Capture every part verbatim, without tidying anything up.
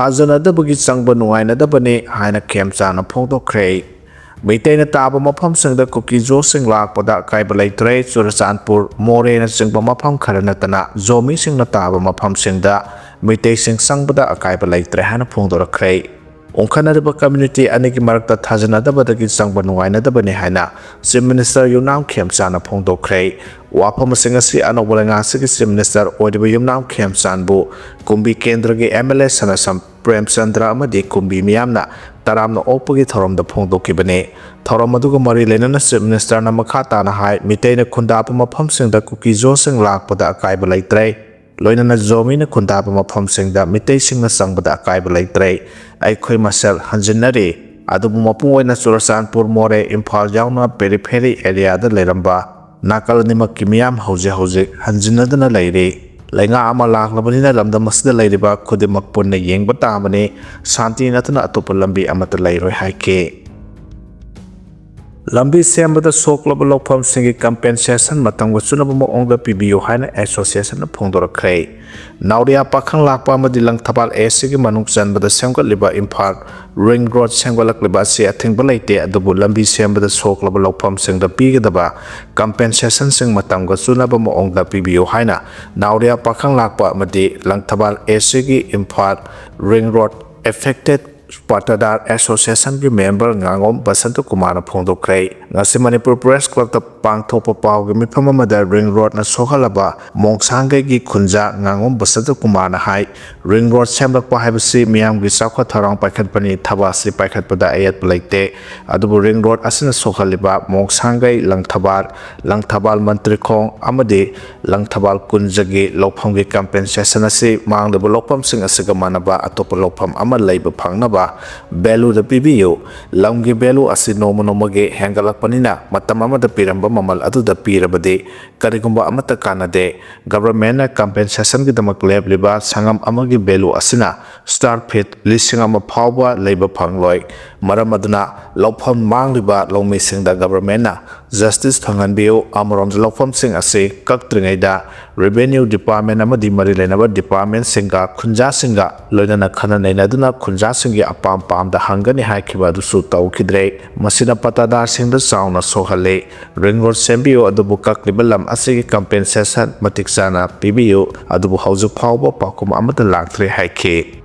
ꯊꯥꯖꯅꯗꯕꯒꯤ ꯆꯪꯕ ꯅꯨꯡꯉꯥꯏꯅꯗꯕꯅꯤ ꯍꯥꯏꯅ ꯈꯦꯝꯆꯥꯟꯅ ꯐꯣꯡꯗꯣꯛꯈ꯭ꯔꯦ꯫ ꯃꯩꯇꯩꯅ ꯇꯥꯕ ꯃꯐꯝꯁꯤꯡꯗ ꯀꯨꯀꯤ-ꯖꯣꯁꯤꯡ ꯂꯥꯛꯄꯗ ꯑꯀꯥꯏꯕ ꯂꯩꯇ꯭ꯔꯦ꯫ ꯆꯨꯔꯆꯥꯟꯄꯨꯔ, ꯃꯣꯔꯦꯅꯆꯤꯡꯕ ꯃꯐꯝ ꯈꯔ ꯅꯠꯇꯅ ꯖꯣꯃꯤꯁꯤꯡꯅ ꯇꯥꯕ ꯃꯐꯝꯁꯤꯡꯗ ꯃꯩꯇꯩꯁꯤꯡ ꯆꯪꯕꯗ ꯑꯀꯥꯏꯕ ꯂꯩꯇ꯭ꯔꯦ ꯍꯥꯏꯅ ꯐꯣꯡꯗꯣꯔꯛꯈ꯭ꯔꯦ꯫ ꯎꯪꯈꯠꯅꯔꯤꯕ community ꯑꯅꯤꯒꯤ ꯃꯔꯛꯇ ꯊꯥꯖꯅꯗꯕꯗꯒꯤ ꯆꯪꯕ ꯅꯨꯡꯉꯥꯏꯅꯗꯕꯅꯤ ꯍꯥꯏꯅ Chief Minister ꯌꯨꯝꯅꯥꯝ ꯈꯦꯝꯆꯥꯟꯅ ꯐꯣꯡꯗꯣꯛꯈ꯭ꯔꯦ꯫ ꯋꯥꯐꯝꯁꯤꯡ ꯑꯁꯤ ꯑꯅꯧꯕ ꯂꯩꯉꯥꯛꯁꯤꯒꯤ Chief Minister ꯑꯣꯏꯔꯤꯕ ꯌꯨꯝꯅꯥꯝ ꯈꯦꯝꯆꯥꯟꯕꯨ ꯀꯨꯝꯕꯤ ꯀꯦꯟꯗ꯭ꯔꯒꯤ M L A ꯁꯅꯥꯁꯝ ꯄ꯭ꯔꯦꯝꯆꯟꯗ꯭ꯔ ꯑꯃꯗꯤ ꯀꯨꯝꯕꯤ ꯃꯤꯌꯥꯝꯅ ꯇꯔꯥꯝꯅ ꯑꯣꯛꯄꯒꯤ ꯊꯧꯔꯝꯗ ꯐꯣꯡꯗꯣꯛꯈꯤꯕꯅꯤ꯫ ꯊꯧꯔꯝ ꯑꯗꯨꯒ ꯃꯔꯤ ꯂꯩꯅꯅ Chief Minister ꯅ ꯃꯈꯥ ꯇꯥꯅ ꯍꯥꯏ, ꯃꯤꯇꯩꯅ ꯈꯨꯟꯗꯥꯕ ꯃꯐꯝꯁꯤꯡꯗ ꯀꯨꯀꯤ-ꯖꯣꯁꯤꯡ ꯂꯥꯛꯄꯗ ꯑꯀꯥꯏꯕ ꯂꯩꯇ꯭ꯔꯦ꯫ ꯂꯣꯏꯅꯅ ꯖꯣꯃꯤꯅ ꯈꯨꯟꯗꯥꯕ ꯃꯐꯝꯁꯤꯡꯗ ꯃꯤꯇꯩꯁꯤꯡꯅ ꯆꯪꯕꯗ ꯑꯀꯥꯏꯕ ꯂꯩꯇ꯭ꯔꯦ꯫ ꯑꯩꯈꯣꯏ ꯃꯁꯦꯜ ꯍꯟꯖꯤꯟꯅꯔꯤ꯫ ꯑꯗꯨꯕꯨ ꯃꯄꯨꯡ ꯑꯣꯏꯅ ꯆꯨꯔꯆꯥꯟꯄꯨꯔ, ꯃꯣꯔꯦ, ꯏꯝꯐꯥꯜ ꯌꯥꯎꯅ periphery area ꯗ ꯂꯩꯔꯝꯕ ꯅꯥꯀꯜ ꯑꯅꯤꯃꯛꯀꯤ ꯃꯤꯌꯥꯝ ꯍꯧꯖꯤꯛ ꯍꯧꯖꯤꯛ ꯍꯟꯖꯤꯟꯅꯗꯨꯅ ꯂꯩꯔꯤ꯫ ꯂꯩꯉꯥꯛ ꯑꯃ ꯂꯥꯛꯂꯕꯅꯤꯅ ꯂꯝꯗꯝ ꯑꯁꯤꯗ ꯂꯩꯔꯤꯕ ꯈꯨꯗꯤꯡꯃꯛ ꯄꯨꯟꯅ ꯌꯦꯡꯕ ꯇꯥꯕꯅꯤ꯫ ꯁꯥꯟꯇꯤ ꯅꯠꯇꯅ ꯑꯇꯣꯞꯄ ꯂꯝꯕꯤ ꯑꯃꯠꯇ ꯂꯩꯔꯣꯏ ꯍꯥꯏꯈꯤ꯫ ꯂꯝꯕꯤ ꯁꯦꯝꯕꯗ ꯁꯣꯛꯂꯕ ꯂꯧꯐꯝꯁꯤꯡꯒꯤ compensation ꯃꯇꯝꯒ ꯆꯨꯅꯕ ꯃꯑꯣꯡꯗ ꯄꯤꯕꯤꯌꯨ ꯍꯥꯏꯅ association ꯅ ꯐꯣꯡꯗꯣꯔꯛꯈ꯭ꯔꯦ꯫ ꯅꯥꯎꯔꯤꯌꯥ ꯄꯥꯈꯪ ꯂꯥꯛꯄ ꯑꯃꯗꯤ ꯂꯪꯊꯕꯥꯜ A C ꯒꯤ ꯃꯅꯨꯡ ꯆꯟꯕꯗ ꯁꯦꯝꯒꯠꯂꯤꯕ ꯏꯝꯐꯥꯜ ring road ꯁꯦꯝꯒꯠꯂꯛꯂꯤꯕ ꯑꯁꯤ ꯑꯊꯤꯡꯕ ꯂꯩꯇꯦ, ꯑꯗꯨꯕꯨ ꯂꯝꯕꯤ ꯁꯦꯝꯕꯗ ꯁꯣꯛꯂꯕ ꯂꯧꯐꯝꯁꯤꯡꯗ ꯄꯤꯒꯗꯕ compensation ꯁꯤꯡ ꯃꯇꯝꯒ ꯆꯨꯅꯕ ꯃꯑꯣꯡꯗ ꯄꯤꯕꯤꯌꯨ ꯍꯥꯏꯅ ꯅꯥꯎꯔꯤꯌꯥ ꯄꯥꯈꯪ ꯂꯥꯛꯄ ꯑꯃꯗꯤ ꯂꯪꯊꯕꯥꯜ A C ꯒꯤ Imphal ring road affected ꯄꯥꯇꯥꯗꯥꯔ association ꯒꯤ member ꯉꯥꯉꯣꯝ ꯕꯁꯟꯇ ꯀꯨꯃꯥꯔꯅ ꯐꯣꯡꯗꯣꯛꯈ꯭ꯔꯦ꯫ ꯉꯁꯤ ꯃꯅꯤꯄꯨꯔ Press Club ꯇ ꯄꯥꯡꯊꯣꯛꯄ ꯄꯥꯎꯒꯤ ꯃꯤꯐꯝ ꯑꯃꯗ ring road ꯅ ꯁꯣꯛꯍꯜꯂꯕ ꯃꯣꯡꯁꯥꯡꯒꯩꯒꯤ ꯈꯨꯟꯖꯥ ꯉꯥꯉꯣꯝ ꯕꯁꯟꯇ ꯀꯨꯃꯥꯔꯅ ꯍꯥꯏ, ring road ꯁꯦꯝꯂꯛꯄ ꯍꯥꯏꯕꯁꯤ ꯃꯤꯌꯥꯝꯒꯤ ꯆꯥꯎꯈꯠ ꯊꯧꯔꯥꯡ ꯄꯥꯏꯈꯠꯄꯅꯤ, ꯊꯕꯛ ꯑꯁꯤ ꯄꯥꯏꯈꯠꯄꯗ ꯑꯌꯦꯠꯄ ꯂꯩꯇꯦ꯫ ꯑꯗꯨꯕꯨ ring road ꯑꯁꯤꯅ ꯁꯣꯛꯍꯜꯂꯤꯕ ꯃꯣꯡꯁꯥꯡꯒꯩ, ꯂꯪꯊꯕꯥꯜ, ꯂꯪꯊꯕꯥꯜ ꯃꯟꯇ꯭ꯔꯤꯈꯣꯡ ꯑꯃꯗꯤ ꯂꯪꯊꯕꯥꯜ ꯀꯨꯟꯖꯒꯤ ꯂꯧꯐꯝꯒꯤ compensation ꯑꯁꯤ ꯃꯥꯡꯂꯤꯕ ꯂꯧꯐꯝꯁꯤꯡ ꯑꯁꯤꯒ ꯃꯥꯟꯅꯕ ꯑꯇꯣꯞꯄ ꯂꯧꯐꯝ ꯑꯃ ꯂꯩꯕ ꯐꯪꯅꯕ value ꯗ ꯄꯤꯕꯤꯌꯨ꯫ ꯂꯝꯒꯤ value ꯑꯁꯤ ꯅꯣꯡꯃ ꯅꯣꯡꯃꯒꯤ ꯍꯦꯟꯒꯠꯂꯛꯄꯅꯤꯅ ꯃꯇꯝ ꯑꯃꯗ ꯄꯤꯔꯝꯕ ꯃꯃꯜ ꯑꯗꯨꯗ ꯄꯤꯔꯕꯗꯤ ꯀꯔꯤꯒꯨꯝꯕ ꯑꯃꯠꯇ ꯀꯥꯟꯅꯗꯦ꯫ Government ꯅ compensation ꯒꯤꯗꯃꯛ ꯂꯦꯞꯂꯤꯕ ꯁꯪꯉꯝ ꯑꯃꯒꯤ value ꯑꯁꯤꯅ square feet ꯂꯤꯁꯤꯡ ꯑꯃ ꯐꯥꯎꯕ ꯂꯩꯕ ꯐꯪꯂꯣꯏ꯫ ꯃꯔꯝ ꯑꯗꯨꯅ ꯂꯧꯐꯝ ꯃꯥꯡꯂꯤꯕ ꯂꯧꯃꯤꯁꯤꯡꯗ government ꯅ ꯖꯁꯇꯤꯁ ꯐꯪꯍꯟꯕꯤꯌꯨ꯫ ꯑꯃꯔꯣꯝꯗ ꯂꯧꯐꯝꯁꯤꯡ ꯑꯁꯤ ꯀꯛꯇ꯭ꯔꯤꯉꯩꯗ ꯔꯦꯚꯦꯅ꯭ꯌꯨ ꯗꯤꯄꯥꯔꯠꯃꯦꯟ ꯑꯃꯗꯤ ꯃꯔꯤ ꯂꯩꯅꯕ ꯗꯤꯄꯥꯔꯠꯃꯦꯟꯁꯤꯡꯒ ꯈꯨꯟꯖꯥꯁꯤꯡꯒ ꯂꯣꯏꯅꯅ ꯈꯟꯅ ꯅꯩꯅꯗꯨꯅ ꯈꯨꯟꯖꯥꯁꯤꯡꯒꯤ ꯑꯄꯥꯝ ꯄꯥꯝꯗ ꯍꯪꯒꯅꯤ ꯍꯥꯏꯈꯤꯕ ꯑꯗꯨꯁꯨ ꯇꯧꯈꯤꯗ꯭ꯔꯦ꯫ ꯃꯁꯤꯅ ꯄꯠꯇꯥꯗꯥꯔꯁꯤꯡꯗ ꯆꯥꯎꯅ ꯁꯣꯛꯍꯜꯂꯤ꯫ ꯔꯤꯡ ꯔꯣꯗ ꯁꯦꯝꯕꯤꯌꯨ, ꯑꯗꯨꯕꯨ ꯀꯛꯂꯤꯕ ꯂꯝ ꯑꯁꯤꯒꯤ ꯀꯝꯄꯦꯟꯁꯦꯁꯟ ꯃꯇꯤꯛ ꯆꯥꯅ ꯄꯤꯕꯤꯌꯨ, ꯑꯗꯨꯕꯨ ꯍꯧꯖꯤꯛ ꯐꯥꯎꯕ ꯄꯥꯎꯈꯨꯝ ꯑꯃꯠꯇ ꯂꯥꯛꯇ꯭ꯔꯤ ꯍꯥꯏꯈꯤ꯫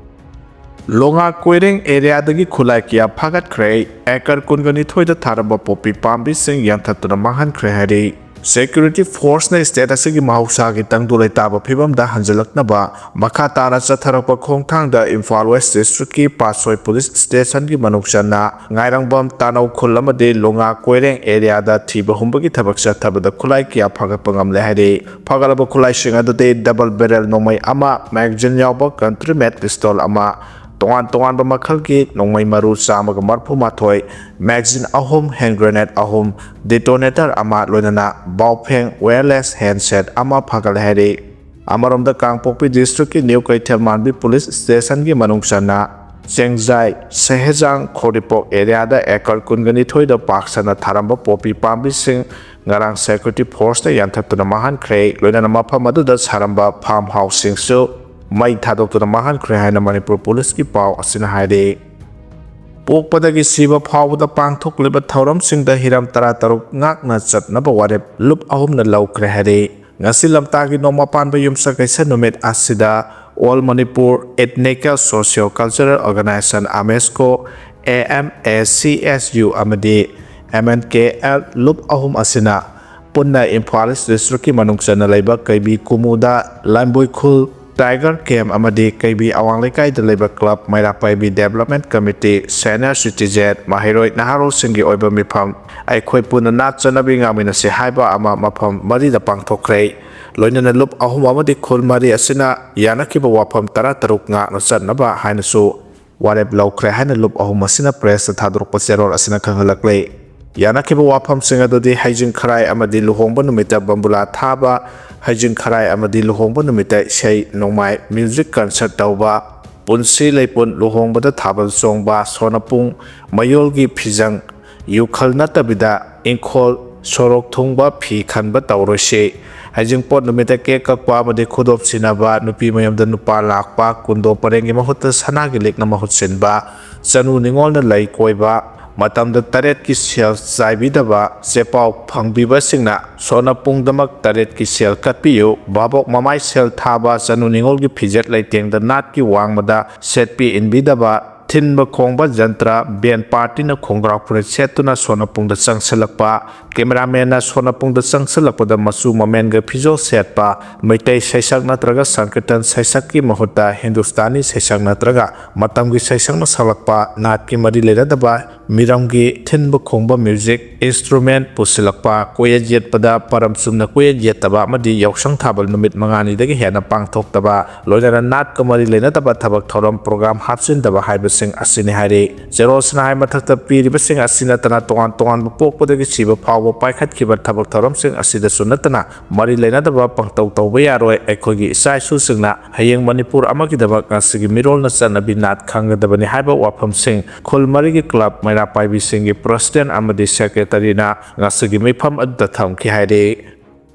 ꯂꯣꯉꯥ ꯀꯣꯏꯔꯦꯡ ꯑꯦꯔꯤꯌꯥꯗꯒꯤ ꯈꯨꯠꯂꯥꯏ ꯀꯌꯥ ꯐꯥꯒꯠꯈ꯭ꯔꯦ꯫ ꯑꯦꯀꯔ ꯀꯨꯟꯒ ꯅꯤꯊꯣꯏꯗ ꯊꯥꯔꯝꯕ ꯄꯣꯄꯤ ꯄꯥꯝꯕꯤꯁꯤꯡ ꯌꯥꯟꯊꯠꯇꯨꯅ ꯃꯥꯡꯍꯟꯈ꯭ꯔꯦ ꯍꯥꯏꯔꯤ꯫ ꯁꯦꯀ꯭ꯌꯨꯔꯤꯇꯤ ꯐꯣꯔꯁꯅ ꯁ꯭ꯇꯦꯠ ꯑꯁꯤꯒꯤ ꯃꯍꯧꯁꯥꯒꯤ ꯇꯪꯗꯨ ꯂꯩꯇꯥꯕ ꯐꯤꯕꯝꯗ ꯍꯟꯖꯤꯜꯂꯛꯅꯕ ꯃꯈꯥ ꯇꯥꯅ ꯆꯠꯊꯔꯛꯄ ꯈꯣꯡꯊꯥꯡꯗ ꯏꯝꯐꯥꯜ ꯋꯦꯁ ꯗꯤꯁꯇ꯭ꯔꯤꯛꯀꯤ ꯄꯥꯠꯁꯣꯏ ꯄꯨꯂꯤꯁ ꯁ꯭ꯇꯦꯁꯟꯒꯤ ꯃꯅꯨꯡ ꯆꯟꯅ ꯉꯥꯏꯔꯪꯕꯝ, ꯇꯥꯅꯧ ꯈꯨꯜ ꯑꯃꯗꯤ ꯂꯣꯉꯥ ꯀꯣꯏꯔꯦꯡ ꯑꯦꯔꯤꯌꯥꯗ ꯊꯤꯕ ꯍꯨꯝꯕꯒꯤ ꯊꯕꯛ ꯆꯠꯊꯕꯗ ꯈꯨꯠꯂꯥꯏ ꯀꯌꯥ ꯐꯥꯒꯠꯄ ꯉꯝꯂꯦ ꯍꯥꯏꯔꯤ꯫ ꯐꯒꯠꯂꯕ ꯈꯨꯠꯂꯥꯏꯁꯤꯡ ꯑꯗꯨꯗꯤ ꯗꯕꯜ ꯕꯦꯔꯦꯜ ꯅꯣꯡꯃꯩ ꯑꯃ, ꯃꯦꯒꯥꯖꯤꯟ ꯌꯥꯎꯕ ꯀꯟꯇ꯭ꯔꯤ ꯃꯦꯠ ꯄꯤꯁꯇꯣꯜ ꯑꯃ, ꯇꯣꯉꯥꯟ ꯇꯣꯉꯥꯟꯕ ꯃꯈꯜꯒꯤ ꯅꯣꯡꯃꯩ ꯃꯔꯨ ꯆꯥꯝꯃꯒ ꯃꯔꯤꯐꯨ ꯃꯥꯊꯣꯏ, ꯃꯦꯒꯥꯖꯤꯟ ꯑꯍꯨꯝ, ꯍꯦꯟ ꯒ꯭ꯔꯦꯅꯦꯗ ꯑꯍꯨꯝ, ꯗꯤꯇꯣꯅꯦꯇꯔ ꯑꯃ, ꯂꯣꯏꯅꯅ ꯕꯥꯎꯐꯦꯡ ꯋꯦꯌꯔꯂꯦꯁ ꯍꯦꯟꯁꯦꯠ ꯑꯃ ꯐꯒꯠꯂꯦ ꯍꯥꯏꯔꯤ꯫ ꯑꯃꯔꯣꯝꯗ, ꯀꯥꯡꯄꯣꯛꯄꯤ ꯗꯤꯁꯇ꯭ꯔꯤꯛꯀꯤ ꯅ꯭ꯌꯨ ꯀꯩꯊꯦꯜ ꯃꯥꯟꯕꯤ ꯄꯨꯂꯤꯁ ꯁ꯭ꯇꯦꯁꯟꯒꯤ ꯃꯅꯨꯡ ꯆꯟꯅ ꯆꯦꯡꯖꯥꯏ, ꯁꯦꯍꯦꯖꯥꯡ, ꯈꯣꯔꯤꯄꯣꯛ ꯑꯦꯔꯤꯌꯥꯗ ꯑꯦꯀꯔ ꯀꯨꯟꯒ ꯅꯤꯊꯣꯏꯗ ꯄꯥꯛ ꯁꯟꯅ ꯊꯥꯔꯝꯕ ꯄꯣꯄꯤ ꯄꯥꯝꯕꯤꯁꯤꯡ ꯉꯔꯥꯡ ꯁꯦꯀ꯭ꯌꯨꯔꯤꯇꯤ ꯐꯣꯔꯁꯅ ꯌꯥꯟꯊꯠꯇꯨꯅ ꯃꯥꯡꯍꯟꯈ꯭ꯔꯦ꯫ ꯂꯣꯏꯅꯅ ꯃꯐꯝ ꯑꯗꯨꯗ ꯁꯥꯔꯝꯕ ꯐꯥꯔꯝ ꯍꯥꯎꯁꯁꯤꯡꯁꯨ ꯃꯩ ꯊꯥꯗꯣꯛꯇꯨꯅ ꯃꯥꯡꯍꯟꯈ꯭ꯔꯦ ꯍꯥꯏꯅ ꯃꯅꯤꯄꯨꯔ ꯄꯨꯂꯤꯁꯀꯤ ꯄꯥꯎ ꯑꯁꯤꯅ ꯍꯥꯏꯔꯤ꯫ ꯄꯣꯛꯄꯗꯒꯤ ꯁꯤꯕ ꯐꯥꯎꯕꯗ ꯄꯥꯡꯊꯣꯛꯂꯤꯕ ꯊꯧꯔꯝꯁꯤꯡꯗ ꯍꯤꯔꯝ ꯇꯔꯥꯇꯔꯨꯛ ꯉꯥꯛꯅ ꯆꯠꯅꯕ ꯋꯥꯔꯦꯞ ꯂꯨꯞ ꯑꯍꯨꯝꯅ ꯂꯧꯈ꯭ꯔꯦ ꯍꯥꯏꯔꯤ꯫ ꯉꯁꯤ ꯂꯝꯇꯥꯒꯤ ꯅꯣꯡꯃ ꯄꯥꯟꯕ ꯌꯨꯝꯁꯀꯩꯁ ꯅꯨꯃꯤꯠ ꯑꯁꯤꯗ All Manipur Ethnical Socio Cultural Organization, AMESCO, A M A C S U ꯑꯃꯗꯤ M N K L ꯂꯨꯞ ꯑꯍꯨꯝ ꯑꯁꯤꯅ ꯄꯨꯟꯅ ꯏꯝꯐꯥꯜ ꯏꯁ ꯗꯤꯁꯇ꯭ꯔꯤꯛꯀꯤ ꯃꯅꯨꯡ ꯆꯟꯅ ꯂꯩꯕ ꯀꯩꯕꯤ ꯀꯨꯃꯨꯗ, ꯂꯥꯟꯕꯣꯏ ꯈꯨꯜ, ꯇꯥꯏꯒꯔ ꯀꯦꯝꯞ ꯑꯃꯗꯤ ꯀꯩꯕꯤ ꯑꯋꯥꯡ ꯂꯩꯀꯥꯏꯗ ꯂꯩꯕ club, ꯃꯩꯔꯥ ꯄꯥꯏꯕꯤ development committee, senior citizen, ꯃꯍꯩꯔꯣꯏ ꯅꯍꯥꯔꯣꯜꯁꯤꯡꯒꯤ ꯑꯣꯏꯕ ꯃꯤꯐꯝ, ꯑꯩꯈꯣꯏ ꯄꯨꯟꯅ ꯅꯥꯠ ꯆꯠꯅꯕꯤ ꯉꯥꯛꯃꯤꯟꯅꯁꯤ ꯍꯥꯏꯕ ꯑꯃ ꯃꯐꯝ ꯃꯔꯤꯗ ꯄꯥꯡꯊꯣꯛꯈ꯭ꯔꯦ꯫ ꯂꯣꯏꯅꯅ ꯂꯨꯞ ꯑꯍꯨꯝ ꯑꯃꯗꯤ ꯈꯨꯜ ꯃꯔꯤ ꯑꯁꯤꯅ ꯌꯥꯅꯈꯤꯕ ꯋꯥꯐꯝ ꯇꯔꯥꯇꯔꯨꯛ ꯉꯥꯛꯅ ꯆꯠꯅꯕ ꯍꯥꯏꯅꯁꯨ ꯋꯥꯔꯦꯞ ꯂꯧꯈ꯭ꯔꯦ ꯍꯥꯏꯅ ꯂꯨꯞ ꯑꯍꯨꯝ ꯑꯁꯤꯅ ꯄ꯭ꯔꯦꯁꯇ ꯊꯥꯗꯣꯔꯛꯄ ꯆꯦꯔꯣꯜ ꯑꯁꯤꯅ ꯈꯪꯍꯜꯂꯛꯂꯦ꯫ ꯌꯥꯅꯈꯤꯕ ꯋꯥꯐꯝꯁꯤꯡ ꯑꯗꯨꯗꯤ ꯍꯩꯖꯤꯡ ꯈꯔꯥꯏ ꯑꯃꯗꯤ ꯂꯨꯍꯣꯡꯕ ꯅꯨꯃꯤꯠꯇ ꯕꯝꯕꯨꯂꯥ ꯊꯥꯕ, ꯍꯩꯖꯤꯡ ꯈꯔꯥꯏ ꯑꯃꯗꯤ ꯂꯨꯍꯣꯡꯕ ꯅꯨꯃꯤꯠꯇ ꯏꯁꯩ ꯅꯣꯡꯃꯥꯏ, ꯃ꯭ꯌꯨꯖꯤꯛ ꯀꯟꯁꯔꯠ ꯇꯧꯕ, ꯄꯨꯟꯁꯤ ꯂꯩꯄꯨꯟ, ꯂꯨꯍꯣꯡꯕꯗ ꯊꯥꯕꯜ ꯆꯣꯡꯕ, ꯁꯣꯅꯄꯨꯡ, ꯃꯌꯣꯜꯒꯤ ꯐꯤꯖꯪ, ꯌꯨꯈꯜ ꯅꯠꯇꯕꯤꯗ ꯏꯪꯈꯣꯜ, ꯁꯣꯔꯣꯛ ꯊꯨꯡꯕ, ꯐꯤ ꯈꯟꯕ ꯇꯧꯔꯣꯏꯁꯤ꯫ ꯍꯩꯖꯤꯡꯄꯣꯠ ꯅꯨꯃꯤꯠꯇ ꯀꯦꯛ ꯀꯛꯄ ꯑꯃꯗꯤ ꯈꯨꯗꯣꯞ ꯁꯤꯟꯅꯕ, ꯅꯨꯄꯤ ꯃꯌꯨꯝꯗ ꯅꯨꯄꯥ ꯂꯥꯛꯄ, ꯀꯨꯟꯗꯣ ꯄꯔꯦꯡꯒꯤ ꯃꯍꯨꯠꯇ ꯁꯅꯥꯒꯤ ꯂꯤꯛꯅ ꯃꯍꯨꯠ ꯁꯤꯟꯕ, ꯆꯅꯨ ꯅꯤꯉꯣꯜꯅ ꯂꯩ ꯀꯣꯏꯕ ꯃꯇꯝꯗ ꯇꯔꯦꯠꯀꯤ ꯁꯦꯜ ꯆꯥꯏꯕꯤꯗꯕ, ꯆꯦꯄꯥꯎ ꯐꯪꯕꯤꯕꯁꯤꯡꯅ ꯁꯣꯅꯄꯨꯡꯗꯃꯛ ꯇꯔꯦꯠꯀꯤ ꯁꯦꯜ ꯀꯠꯄꯤꯌꯨ, ꯚꯥꯕꯣꯛ ꯃꯃꯥꯏ ꯁꯦꯜ ꯊꯥꯕ, ꯆꯅꯨ ꯅꯤꯉꯣꯜꯒꯤ ꯐꯤꯖꯦꯠ ꯂꯩꯇꯦꯡꯗ ꯅꯥꯠꯀꯤ ꯋꯥꯡꯃꯗ ꯁꯦꯠꯄꯤ ꯏꯟꯕꯤꯗꯕ, ꯊꯤꯟꯕ ꯈꯣꯡꯕ ꯖꯟꯇ꯭ꯔ, ꯕꯦꯟ ꯄꯥꯔꯇꯤꯅ ꯈꯣꯡꯒ꯭ꯔꯥꯎ ꯐꯨꯔꯤꯠ ꯁꯦꯠꯇꯨꯅ ꯁꯣꯅꯄꯨꯡꯗ ꯆꯪꯁꯤꯜꯂꯛꯄ, ꯀꯦꯃꯦꯔꯥꯃꯦꯟꯅ ꯁꯣꯅꯄꯨꯡꯗ ꯆꯪꯁꯤꯜꯂꯛꯄꯗ ꯃꯆꯨ ꯃꯃꯦꯟꯒ ꯐꯤꯖꯣꯜ ꯁꯦꯠꯄ, ꯃꯩꯇꯩ ꯁꯩꯁꯛ ꯅꯠꯇ꯭ꯔꯒ ꯁꯪꯀꯤꯔꯇꯟ ꯁꯩꯁꯛꯀꯤ ꯃꯍꯨꯠꯇ ꯍꯤꯟꯗꯨꯁꯇꯥꯅꯤ ꯁꯩꯁꯛ ꯅꯠꯇ꯭ꯔꯒ ꯃꯇꯝꯒꯤ ꯁꯩꯁꯛꯅ ꯁꯛꯂꯛꯄ, ꯅꯥꯠꯀꯤ ꯃꯔꯤ ꯂꯩꯅꯗꯕ ꯃꯤꯔꯝꯒꯤ ꯊꯤꯟꯕ ꯈꯣꯡꯕ ꯃ꯭ꯌꯨꯖꯤꯛ ꯏꯟꯁꯇ꯭ꯔꯨꯃꯦꯟ ꯄꯨꯁꯤꯜꯂꯛꯄ, ꯀꯣꯏꯌꯦꯠ ꯌꯦꯠꯄꯗ ꯄꯔꯝ ꯆꯨꯝꯅ ꯀꯣꯏꯌꯦꯠ ꯌꯦꯠꯇꯕ ꯑꯃꯗꯤ ꯌꯥꯎꯁꯪ ꯊꯥꯕ ꯅꯨꯃꯤꯠ ꯃꯉꯥꯅꯤꯗꯒꯤ ꯍꯦꯟꯅ ꯄꯥꯡꯊꯣꯛꯇꯕ, ꯂꯣꯏꯅꯅ ꯅꯥꯠꯀ ꯃꯔꯤ ꯂꯩꯅꯗꯕ ꯊꯕꯛ ꯊꯧꯔꯝ ꯄ꯭ꯔꯣꯒ꯭ꯔꯥꯝ ꯍꯥꯞꯆꯤꯟꯗꯕ ꯍꯥꯏꯕꯁꯤꯡ ꯑꯁꯤꯅꯤ ꯍꯥꯏꯔꯤ꯫ ꯆꯦꯔꯣꯜꯁꯅ ꯍꯥꯏ ꯃꯊꯛꯇ ꯄꯤꯔꯤꯕꯁꯤꯡ ꯑꯁꯤ ꯅꯠꯇꯅ ꯇꯣꯉꯥꯟ ꯇꯣꯉꯥꯟꯕ ꯄꯣꯛꯄꯗꯒꯤ ꯁꯤꯕ ꯐꯥꯎꯕ ꯄꯥꯏꯈꯠꯈꯤꯕ ꯊꯕꯛ ꯊꯧꯔꯝꯁꯤꯡ ꯑꯁꯤꯗꯁꯨ ꯅꯠꯇꯅ ꯃꯔꯤ ꯂꯩꯅꯗꯕ ꯄꯪꯇꯧ ꯇꯧꯕ ꯌꯥꯔꯣꯏ꯫ ꯑꯩꯈꯣꯏꯒꯤ ꯏꯆꯥ ꯏꯁꯨꯁꯤꯡꯅ ꯍꯌꯦꯡ ꯃꯅꯤꯄꯨꯔ ꯑꯃꯒꯤꯗꯃꯛ ꯉꯁꯤꯒꯤ ꯃꯤꯔꯣꯜꯅ ꯆꯠꯅꯕꯤ ꯅꯥꯠ ꯈꯪꯒꯗꯕꯅꯤ ꯍꯥꯏꯕ ꯋꯥꯐꯝꯁꯤꯡ ꯈꯨꯜ ꯃꯔꯤꯒꯤ ꯀ꯭ꯂꯕ ꯃꯩꯔꯥ ꯄꯥꯏꯕꯤꯁꯤꯡꯒꯤ ꯄ꯭ꯔꯁꯤꯗꯦꯟ ꯑꯃꯗꯤ ꯁꯦꯀ꯭ꯔꯦꯇꯔꯤꯅ ꯉꯁꯤꯒꯤ ꯃꯤꯐꯝ ꯑꯗꯨꯗ ꯊꯝꯈꯤ ꯍꯥꯏꯔꯤ꯫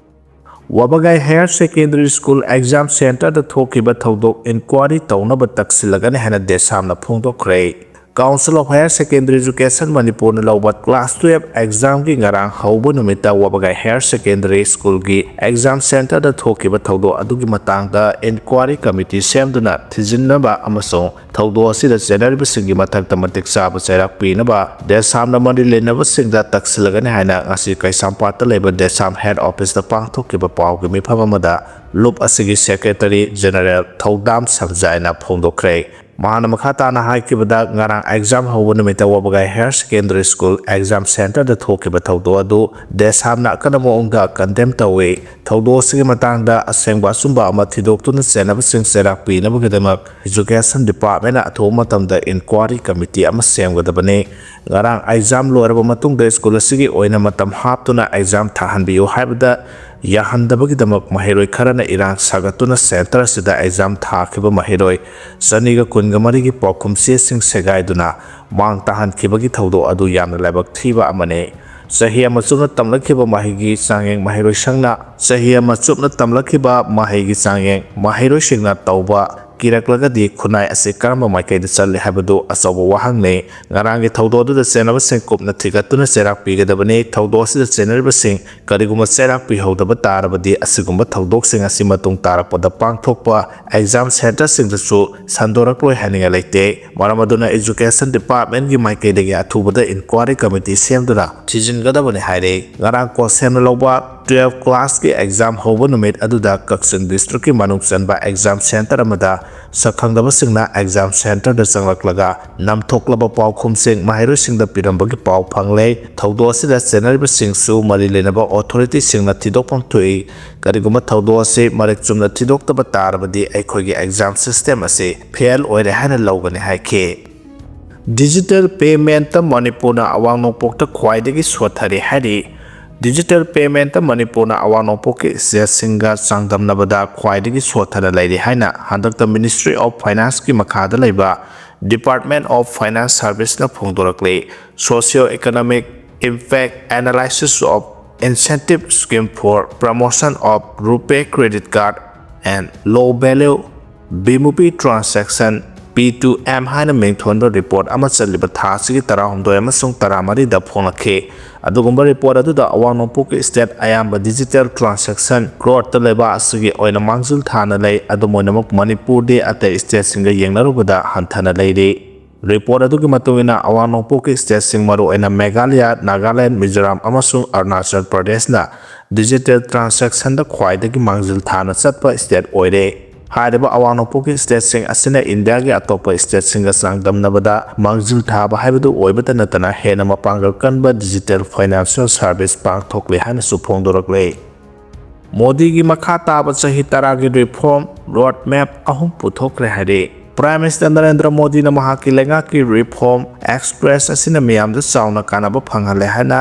ꯋꯥꯕꯒꯥꯏ ꯍꯥꯌꯔ ꯁꯦꯀꯦꯟꯗꯔꯤ ꯁ꯭ꯀꯨꯜ ꯑꯦꯛꯖꯥꯝ ꯁꯦꯟꯇꯔꯗ ꯊꯣꯛꯈꯤꯕ ꯊꯧꯗꯣꯛ ꯏꯟꯀ꯭ꯋꯥꯔꯤ ꯇꯧꯅꯕ ꯇꯛꯁꯤꯜꯂꯒꯅꯤ ꯍꯥꯏꯅ ꯗꯦꯁꯥꯝꯅ ꯐꯣꯡꯗꯣꯛꯈ꯭ꯔꯦ꯫ Council of Higher Secondary Education ꯃꯅꯤꯄꯨꯔꯅ ꯂꯧꯕ class twelve examꯒꯤ ꯉꯔꯥꯡ ꯍꯧꯕ ꯅꯨꯃꯤꯠꯇ ꯋꯥꯕꯒꯥꯏ ꯍꯥꯌꯔ ꯁꯦꯀꯦꯟꯗꯔꯤ ꯁ꯭ꯀꯨꯜꯒꯤ ꯑꯦꯛꯖꯥꯝ ꯁꯦꯟꯇꯔꯗ ꯊꯣꯛꯈꯤꯕ ꯊꯧꯗꯣꯛ ꯑꯗꯨꯒꯤ ꯃꯇꯥꯡꯗ ꯏꯟꯀ꯭ꯋꯥꯔꯤ ꯀꯃꯤꯇꯤ ꯁꯦꯝꯗꯨꯅ ꯊꯤꯖꯤꯟꯅꯕ ꯑꯃꯁꯨꯡ ꯊꯧꯗꯣꯛ ꯑꯁꯤꯗ ꯆꯦꯟꯅꯔꯤꯕꯁꯤꯡꯒꯤ ꯃꯊꯛꯇ ꯃꯇꯤꯛ ꯆꯥꯕ ꯆꯩꯔꯥꯛ ꯄꯤꯅꯕ ꯗꯦꯁꯥꯝꯅ ꯃꯔꯤ ꯂꯩꯅꯕꯁꯤꯡꯗ ꯇꯛꯁꯤꯜꯂꯒꯅꯤ ꯍꯥꯏꯅ ꯉꯁꯤ ꯀꯩꯁꯥꯝꯄꯥꯠꯇ ꯂꯩꯕ ꯗꯦꯁꯥꯝ head officeꯇ ꯄꯥꯡꯊꯣꯛꯈꯤꯕ ꯄꯥꯎꯒꯤ ꯃꯤꯐꯝ ꯑꯃꯗ ꯂꯨꯞ ꯑꯁꯤꯒꯤ secretary general ꯊꯧꯗꯥꯝ ꯁꯟꯖꯥꯏꯅ ꯐꯣꯡꯗꯣꯛꯈ꯭ꯔꯦ꯫ ꯃꯍꯥꯛꯅ ꯃꯈꯥ ꯇꯥꯅ ꯍꯥꯏꯈꯤꯕꯗ, ꯉꯔꯥꯡ ꯑꯦꯛꯖꯥꯝ ꯍꯧꯕ ꯅꯨꯃꯤꯠꯇ ꯋꯥꯕꯒꯥꯏ ꯍꯥꯌꯔ ꯁꯦꯀꯦꯟꯗꯔꯤ ꯁ꯭ꯀꯨꯜ ꯑꯦꯛꯖꯥꯝ ꯁꯦꯟꯇꯔꯗ ꯊꯣꯛꯈꯤꯕ ꯊꯧꯗꯣꯛ ꯑꯗꯨ ꯗꯦꯁꯥꯝꯅ ꯑꯀꯟꯕ ꯃꯑꯣꯡꯗ condemn ꯇꯧꯏ꯫ ꯊꯧꯗꯣꯛ ꯑꯁꯤꯒꯤ ꯃꯇꯥꯡꯗ ꯑꯁꯦꯡꯕ ꯑꯆꯨꯝꯕ ꯑꯃ ꯊꯤꯗꯣꯛꯇꯨꯅ ꯆꯦꯟꯅꯕꯁꯤꯡ ꯆꯩꯔꯥꯛ ꯄꯤꯅꯕꯒꯤꯗꯃꯛ Education Departmentꯅ ꯑꯊꯨꯕ ꯃꯇꯝꯗ ꯏꯟꯀ꯭ꯋꯥꯔꯤ ꯀꯃꯤꯇꯤ ꯑꯃ ꯁꯦꯝꯒꯗꯕꯅꯤ꯫ ꯉꯔꯥꯡ ꯑꯦꯛꯖꯥꯝ ꯂꯣꯏꯔꯕ ꯃꯇꯨꯡꯗ ꯁ꯭ꯀꯨꯜ ꯑꯁꯤꯒꯤ ꯑꯣꯏꯅ ꯃꯇꯝ ꯍꯥꯞꯇꯨꯅ ꯑꯦꯛꯖꯥꯝ ꯊꯥꯍꯟꯕꯤꯌꯨ ꯍꯥꯏꯕꯗ ꯌꯥꯍꯟꯗꯕꯒꯤꯗꯃꯛ ꯃꯍꯩꯔꯣꯏ ꯈꯔꯅ ꯏꯔꯥꯡ ꯁꯥꯒꯠꯇꯨꯅ ꯁꯦꯟꯇꯔ ꯑꯁꯤꯗ ꯑꯦꯛꯖꯥꯝ ꯊꯥꯈꯤꯕ ꯃꯍꯩꯔꯣꯏ ꯆꯅꯤꯒ ꯀꯨꯟꯒ ꯃꯔꯤꯒꯤ ꯄꯥꯎꯈꯨꯝ ꯆꯦꯁꯤꯡ ꯁꯦꯒꯥꯏꯗꯨꯅ ꯃꯥꯡ ꯇꯥꯍꯟꯈꯤꯕꯒꯤ ꯊꯧꯗꯣꯛ ꯑꯗꯨ ꯌꯥꯝꯅ ꯂꯥꯏꯕꯛ ꯊꯤꯕ ꯑꯃꯅꯤ꯫ ꯆꯍꯤ ꯑꯃ ꯆꯨꯞꯅ ꯇꯝꯂꯛꯈꯤꯕ ꯃꯍꯩꯒꯤ ꯆꯥꯡꯌꯦꯡ ꯃꯍꯩꯔꯣꯏꯁꯪꯅ ꯆꯍꯤ ꯑꯃ ꯆꯨꯞꯅ ꯇꯝꯂꯛꯈꯤꯕ ꯃꯍꯩꯒꯤ ꯆꯥꯡꯌꯦꯡ ꯃꯍꯩꯔꯣꯏꯁꯤꯡꯅ ꯇꯧꯕ ꯀꯤꯔꯛꯂꯒꯗꯤ ꯈꯨꯟꯅꯥꯏ ꯑꯁꯤ ꯀꯔꯝꯕ ꯃꯥꯏꯀꯩꯗ ꯆꯠꯂꯤ ꯍꯥꯏꯕꯗꯨ ꯑꯆꯧꯕ ꯋꯥꯍꯪꯅꯤ꯫ ꯉꯔꯥꯡꯒꯤ ꯊꯧꯗꯣꯛ ꯑꯗꯨꯗ ꯆꯦꯟꯅꯕꯁꯤꯡ ꯀꯨꯞꯅ ꯊꯤꯒꯠꯇꯨꯅ ꯆꯩꯔꯥꯛ ꯄꯤꯒꯗꯕꯅꯤ꯫ ꯊꯧꯗꯣꯛ ꯑꯁꯤꯗ ꯆꯦꯟꯅꯔꯤꯕꯁꯤꯡ ꯀꯔꯤꯒꯨꯝꯕ ꯆꯩꯔꯥꯛ ꯄꯤꯍꯧꯗꯕ ꯇꯥꯔꯕꯗꯤ ꯑꯁꯤꯒꯨꯝꯕ ꯊꯧꯗꯣꯛꯁꯤꯡ ꯑꯁꯤ ꯃꯇꯨꯡ ꯇꯥꯔꯛꯄꯗ ꯄꯥꯡꯊꯣꯛꯄ ꯑꯦꯛꯖꯥꯝ ꯁꯦꯟꯇꯔꯁꯤꯡꯗꯁꯨ ꯁꯟꯗꯣꯔꯛꯂꯣꯏ ꯍꯥꯏꯅꯤꯡꯉꯥꯏ ꯂꯩꯇꯦ꯫ ꯃꯔꯝ ꯑꯗꯨꯅ Education Department ꯀꯤ ꯃꯥꯏꯀꯩꯗꯒꯤ ꯑꯊꯨꯕꯗ inquiry committee ꯁꯦꯝꯗꯨꯅ ꯊꯤꯖꯤꯟꯒꯗꯕꯅꯤ ꯍꯥꯏꯔꯦ꯫ ꯉꯔꯥꯡ ꯀꯣꯁꯦꯝꯅ ꯂꯧꯕ twelve class ꯀꯤ exam ꯍꯧꯕ ꯅꯨꯃꯤꯠ ꯑꯗꯨꯗ ꯀꯛꯆꯤꯡ district ꯀꯤ ꯃꯅꯨꯡ ꯆꯟꯕ exam center ꯑꯃꯗ ꯁꯛꯈꯪꯗꯕꯁꯤꯡꯅ exam center ꯗ ꯆꯪꯂꯛꯂꯒ ꯅꯝꯊꯣꯛꯂꯕ ꯄꯥꯎꯈꯨꯝꯁꯤꯡ ꯃꯍꯩꯔꯣꯏꯁꯤꯡꯗ ꯄꯤꯔꯝꯕꯒꯤ ꯄꯥꯎ ꯐꯪꯂꯦ꯫ ꯊꯧꯗꯣꯛ ꯑꯁꯤꯗ ꯆꯦꯟꯅꯔꯤꯕꯁꯤꯡꯁꯨ ꯃꯔꯤ ꯂꯩꯅꯕ authority ꯁꯤꯡꯅ ꯊꯤꯗꯣꯛꯐꯝ ꯊꯣꯛꯏ꯫ ꯀꯔꯤꯒꯨꯝꯕ ꯊꯧꯗꯣꯛ ꯑꯁꯤ ꯃꯔꯤꯛ ꯆꯨꯝꯅ ꯊꯤꯗꯣꯛꯇꯕ ꯇꯥꯔꯕꯗꯤ ꯑꯩꯈꯣꯏꯒꯤ exam system ꯑꯁꯤ fail ꯑꯣꯏꯔꯦ ꯍꯥꯏꯅ ꯂꯧꯒꯅꯤ ꯍꯥꯏꯈꯤ꯫ Digital payment ꯇ ꯃꯅꯤꯄꯨꯔꯅ ꯑꯋꯥꯡ ꯅꯣꯡꯄꯣꯛꯇ ꯈ꯭ꯋꯥꯏꯗꯒꯤ ꯁꯣꯠꯊꯔꯤ ꯍꯥꯏꯔꯤ꯫ Digital payment ꯇ ꯃꯅꯤꯄꯨꯔꯅ ꯑꯋꯥꯡ ꯅꯣꯡꯄꯣꯛꯀꯤ state ꯁꯤꯡꯒ ꯆꯥꯡꯗꯝꯅꯕꯗ ꯈ꯭ꯋꯥꯏꯗꯒꯤ ꯁꯣꯠꯊꯅ ꯂꯩꯔꯤ ꯍꯥꯏꯅ ꯍꯟꯗꯛꯇ Ministry of Finance ꯀꯤ ꯃꯈꯥꯗ ꯂꯩꯕ Department of Finance Service ꯅ ꯐꯣꯡꯗꯣꯔꯛꯂꯤ꯫ Socio Economic Impact Analysis of Incentive Scheme for Promotion of RuPay Credit Card and Low Value Bhimupi Transaction, P two M ꯍꯥꯏꯅ ꯃꯤꯡꯊꯣꯟꯕ report ꯑꯃ ꯆꯠꯂꯤꯕ ꯊꯥ ꯑꯁꯤꯒꯤ ꯇꯔꯥꯍꯨꯝꯗꯣꯏ ꯑꯃꯁꯨꯡ ꯇꯔꯥꯃꯔꯤꯗ ꯐꯣꯡꯂꯛꯈꯤ꯫ ꯑꯗꯨꯒꯨꯝꯕ report ꯑꯗꯨꯗ ꯑꯋꯥꯡ ꯅꯣꯡꯄꯣꯛꯀꯤ state ꯑꯌꯥꯝꯕ digital transaction growth ꯇ ꯂꯩꯕꯥꯛ ꯑꯁꯤꯒꯤ ꯑꯣꯏꯅ ꯃꯥꯡꯖꯤꯜ ꯊꯥꯅ ꯂꯩ꯫ ꯑꯗꯨꯝ ꯑꯣꯏꯅꯃꯛ ꯃꯅꯤꯄꯨꯔꯗꯤ ꯑꯇꯩ state ꯁꯤꯡꯒ ꯌꯦꯡꯅꯔꯨꯕꯗ ꯍꯟꯊꯅ ꯂꯩꯔꯤ꯫ Report ꯑꯗꯨꯒꯤ ꯃꯇꯨꯡ ꯏꯟꯅ, ꯑꯋꯥꯡ ꯅꯣꯡꯄꯣꯛꯀꯤ state ꯁꯤꯡ, ꯃꯔꯨꯑꯣꯏꯅ ꯃꯦꯘꯥꯂꯌꯥ, ꯅꯥꯒꯥꯂꯦꯟ, ꯃꯤꯖꯣꯔꯥꯝ ꯑꯃꯁꯨꯡ ꯑꯔꯨꯅꯥꯆꯜ ꯄ꯭ꯔꯗꯦꯁꯅ digital transaction ꯗ ꯈ꯭ꯋꯥꯏꯗꯒꯤ ꯃꯥꯡꯖꯤꯜ ꯊꯥꯅ ꯆꯠꯄ state ꯑꯣꯏꯔꯦ꯫ ꯍꯥꯏꯔꯤꯕ ꯑꯋꯥꯡ ꯅꯣꯡꯄꯣꯛꯀꯤ state ꯁꯤꯡ ꯑꯁꯤꯅ ꯏꯟꯗꯤꯌꯥꯒꯤ ꯑꯇꯣꯞꯄ state ꯁꯤꯡꯒ ꯆꯥꯡꯗꯝꯅꯕꯗ ꯃꯥꯡꯖꯤꯜ ꯊꯥꯕ ꯍꯥꯏꯕꯗꯨ ꯑꯣꯏꯕꯇ ꯅꯠꯇꯅ ꯍꯦꯟꯅ ꯃꯄꯥꯡꯒꯜ ꯀꯟꯕ digital financial service ꯄꯥꯡꯊꯣꯛꯂꯤ ꯍꯥꯏꯅꯁꯨ ꯐꯣꯡꯗꯣꯔꯛꯂꯦ꯫ ꯃꯣꯗꯤꯒꯤ ꯃꯈꯥ ꯇꯥꯕ ꯆꯍꯤ ꯇꯔꯥꯒꯤ reform road map ꯑꯍꯨꯝ ꯄꯨꯊꯣꯛꯈ꯭ꯔꯦ ꯍꯥꯏꯔꯤ꯫ Prime Minister ꯅꯔꯦꯟꯗ꯭ꯔ ꯃꯣꯗꯤꯅ ꯃꯍꯥꯛꯀꯤ ꯂꯩꯉꯥꯛꯀꯤ reform express ꯑꯁꯤꯅ ꯃꯤꯌꯥꯝꯗ ꯆꯥꯎꯅ ꯀꯥꯟꯅꯕ ꯐꯪꯍꯜꯂꯦ ꯍꯥꯏꯅ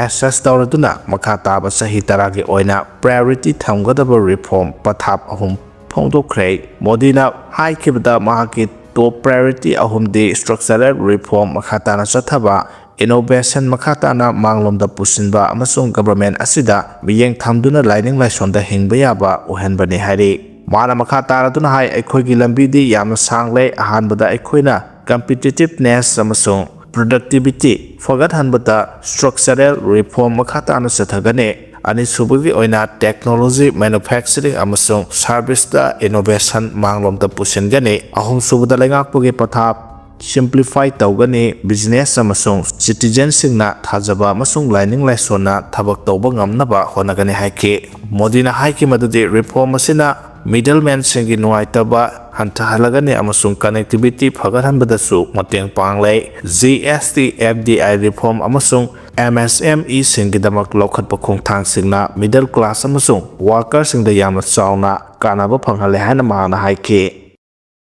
assess ꯇꯧꯔꯗꯨꯅ ꯃꯈꯥ ꯇꯥꯕ ꯆꯍꯤ ꯇꯔꯥꯒꯤ ꯑꯣꯏꯅ priority ꯊꯝꯒꯗꯕ reform ꯄꯊꯥꯞ ꯑꯍꯨꯝ ꯐꯣꯡꯗꯣꯛꯈ꯭ꯔꯦ꯫ ꯃꯣꯗꯤꯅ ꯍꯥꯏꯈꯤꯕꯗ ꯃꯍꯥꯛꯀꯤ top priority ꯑꯍꯨꯝꯗꯤ structural reform ꯃꯈꯥ ꯇꯥꯅ ꯆꯠꯊꯕ, innovation ꯃꯈꯥ ꯇꯥꯅ ꯃꯥꯡꯂꯣꯝꯗ ꯄꯨꯁꯤꯟꯕ ꯑꯃꯁꯨꯡ government ꯑꯁꯤꯗ ꯃꯤꯠꯌꯦꯡ ꯊꯝꯗꯨꯅ ꯂꯥꯏꯅꯤꯡ ꯂꯥꯏꯁꯣꯟꯗ ꯍꯤꯡꯕ ꯌꯥꯕ ꯑꯣꯏꯍꯟꯕꯅꯤ ꯍꯥꯏꯔꯤ꯫ ꯃꯥꯅ ꯃꯈꯥ ꯇꯥꯔꯗꯨꯅ ꯍꯥꯏ, ꯑꯩꯈꯣꯏꯒꯤ ꯂꯝꯕꯤꯗꯤ ꯌꯥꯝꯅ ꯁꯥꯡꯂꯦ꯫ ꯑꯍꯥꯟꯕꯗ ꯑꯩꯈꯣꯏꯅ competitiveness ꯑꯃꯁꯨꯡ productivity ꯐꯒꯠꯍꯟꯕꯗ structural reform ꯃꯈꯥ ꯇꯥꯅ ꯆꯠꯊꯒꯅꯤ꯫ ꯑꯅꯤꯁꯨꯕꯒꯤ ꯑꯣꯏꯅ technology, manufacturing ꯑꯃꯁꯨꯡ serviceꯇ innovation ꯃꯥꯡꯂꯣꯝꯗ ꯄꯨꯁꯤꯟꯒꯅꯤ꯫ ꯑꯍꯨꯝꯁꯨꯕꯗ ꯂꯩꯉꯥꯛꯄꯒꯤ ꯄꯊꯥꯞ simplify ꯇꯧꯒꯅꯤ꯫ Business ꯑꯃꯁꯨꯡ citizenꯁꯤꯡꯅ ꯊꯥꯖꯕ ꯑꯃꯁꯨꯡ ꯂꯥꯏꯅꯤꯡ ꯂꯥꯏꯁꯣꯟꯅ ꯊꯕꯛ ꯇꯧꯕ ꯉꯝꯅꯕ ꯍꯣꯠꯅꯒꯅꯤ ꯍꯥꯏꯈꯤ꯫ ꯃꯣꯗꯤꯅ ꯍꯥꯏꯈꯤ ꯃꯗꯨꯗꯤ reform ꯑꯁꯤꯅ middlemanꯁꯤꯡꯒꯤ ꯅꯨꯡꯉꯥꯏꯇꯕ ꯍꯟꯊꯍꯜꯂꯒꯅꯤ ꯑꯃꯁꯨꯡ connectivity ꯐꯒꯠꯍꯟꯕꯗꯁꯨ ꯃꯇꯦꯡ ꯄꯥꯡꯂꯦ꯫ G S T, F D I reform ꯑꯃꯁꯨꯡ M S M Eꯁꯤꯡꯒꯤꯗꯃꯛ ꯂꯧꯈꯠꯄ ꯈꯣꯡꯊꯥꯡꯁꯤꯡꯅ middle class ꯑꯃꯁꯨꯡ workerꯁꯤꯡꯗ ꯌꯥꯝꯅ ꯆꯥꯎꯅ ꯀꯥꯟꯅꯕ ꯐꯪꯍꯜꯂꯦ ꯍꯥꯏꯅ ꯃꯍꯥꯛꯅ ꯍꯥꯏꯈꯤ꯫